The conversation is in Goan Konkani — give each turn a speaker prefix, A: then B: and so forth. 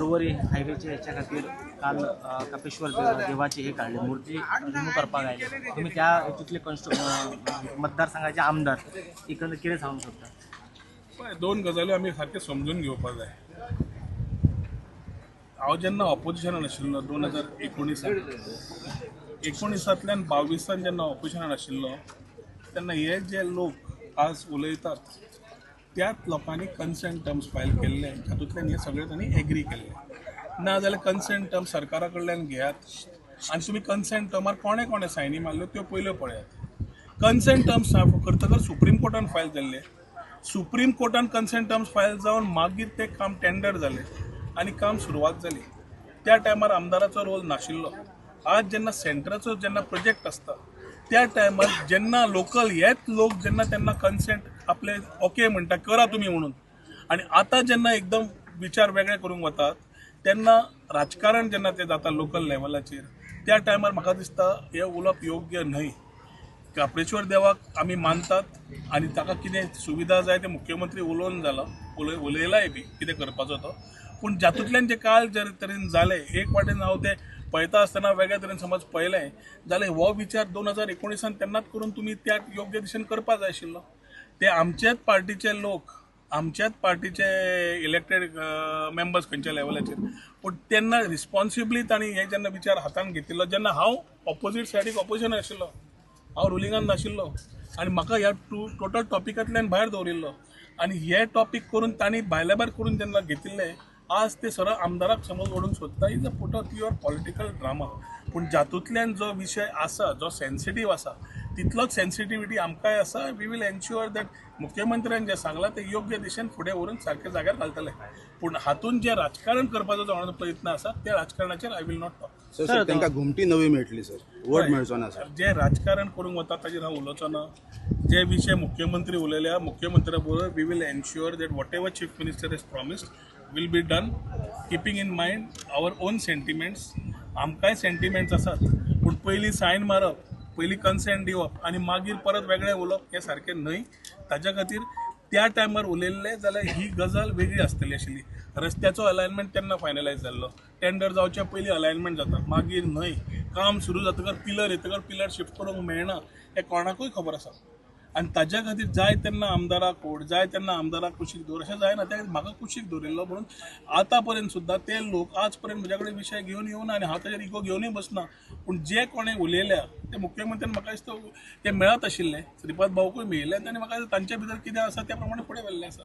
A: पर्वरी हायवेचे हेच्या खातीर काल कपेश्वर देवाचे हे काडले मूर्ती रिमूव करपाक आयले. तुमी त्या हेतूंतले मतदारसंघाचे आमदार एकंदर कितें सांगूंक सोदता?
B: पळय, दोन गजाली आमी सारकें समजून घेवपाक जाय. हांव जेन्ना ऑपोजिशनान आशिल्लो 2019 एकोणिसांतल्यान 22 जेन्ना ऑपोजिशनान आशिल्लो तेन्ना हे जे लोक आज उलयतात त्याच लोकांनी कन्सेंट टर्म्स फायल केल्ले, तातूंतल्यान हे सगळे तांणी एग्री केल्ले. ना जाल्यार कन्सेंट टर्म सरकारा कडल्यान घेयात आनी तुमी कन्सेंट टर्मार कोणे कोणे सायनी मारल्यो त्यो पयल्यो पळयात. कन्सेंट टर्म्स करतकच सुप्रीम कोर्टान फायल जाल्ले, सुप्रीम कोर्टान कन्सेंट टर्म्स फायल जावन मागीर तें काम टेंडर जालें आनी काम सुरवात जाली. त्या टायमार आमदाराचो रोल नाशिल्लो. आज जेन्ना सेंटराचो जेन्ना प्रोजेक्ट आसता त्या टायमार जेन्ना लोकल हेच लोक जेन्ना तेन्ना कन्सेंट आपले ओके म्हणटा करा तुमी म्हणून, आनी आतां जेन्ना एकदम विचार वेगळे करूंक वतात तेन्ना राजकारण जेन्ना तें जाता लोकल लेवलाचेर त्या टायमार म्हाका दिसता हें उलोवप योग्य न्हय. काप्रेश्वर देवाक आमी मानतात आनी ताका कितें सुविधा जाय तें मुख्यमंत्री उलोवन जाला, उलयलाय बी कितें करपाचो तो. पूण जातूंतल्यान जे काल जे तरेन जालें एक वाटेन हांव तें पळयता आसतना वेगळ्या तरेन समज पळयलें जाल्यार हो विचार 2019 तेन्नाच करून तुमी त्या योग्य दिशेन करपाक जाय आशिल्लो. ते आमच्याच पार्टीचे लोक, आमच्याच पार्टीचे इलेक्टेड मेंबर्स खंयच्या लेवलाचेर, पूण तेन्ना रिस्पॉन्सिबली तांणी हे जेन्ना विचार हातान घेतिल्लो जेन्ना हांव ऑपोजीट सायडीक ऑपोजिशन आशिल्लो, हांव रुलिंगान नाशिल्लो आनी म्हाका ह्या टोटल टॉपिकांतल्यान भायर दवरिल्लो आनी हे टॉपीक करून तांणी भायल्या भायर करून जेन्ना घेतिल्ले आज ते सरळ आमदाराक समज ओडूंक सोदता. Is a put a pure political drama. पूण जातूंतल्यान जो विशय आसा जो सेन्सिटीव आसा तितलोच सेन्सिटिविटी आमकांय आसा. We will ensure that मुख्यमंत्र्यान जें सांगलां तें योग्य दिशेन फुडें व्हरून सारकें जाग्यार घालतले. पूण हातूंत जें राजकारण करपाचो जो प्रयत्न आसा त्या राजकारणाचेर I will not talk.
C: Sir, तांकां घुमटी नवी मेळटली सर, वोट मेळचो ना सर.
B: जें राजकारण करूंक वता ताजेर हांव उलोवचो ना. जे विशय मुख्यमंत्री उलयल्या मुख्यमंत्र्या बरोबर we will ensure that whatever chief minister is promised will be done, keeping in mind our own sentiments. आमकांय सेंटिमेंट्स आसात, पूण पयलीं सायन मारप, पयलीं कन्सेंट दिवप आनी मागीर परत वेगळें उलोवप हें सारकें न्हय. ताच्या खातीर त्या टायमार उलयल्लें जाल्यार ही गजाल वेगळी आसतली आशिल्ली. रस्त्याचो अलायनमेंट तेन्ना फायनलायज जाल्लो, टेंडर जावच्या पयलीं अलायनमेंट जाता, मागीर न्हय. काम सुरू जातकर पिलर येतकर पिलर शिफ्ट करूंक मेळना हें कोणाकूय खबर आसा. आनी ताज्या खातीर जाय तेन्ना आमदाराक ओड, जाय तेन्ना आमदाराक कुशीक दवर अशें जायना. त्या म्हाका कुशीक दवरिल्लो म्हणून आतां पर्यंत सुद्दां ते लोक आज पर्यंत म्हज्या कडेन विशय घेवन येवना आनी हांव ताजेर इगो घेवनूय बसना. पूण जे कोणें उलयल्या ते मुख्यमंत्र्यान म्हाका दिसता ते मेळत आशिल्ले, श्रीपाद भाऊकूय मेळिल्ले आनी म्हाका तांच्या भितर कितें आसा त्या प्रमाणे फुडें व्हेल्लें आसा.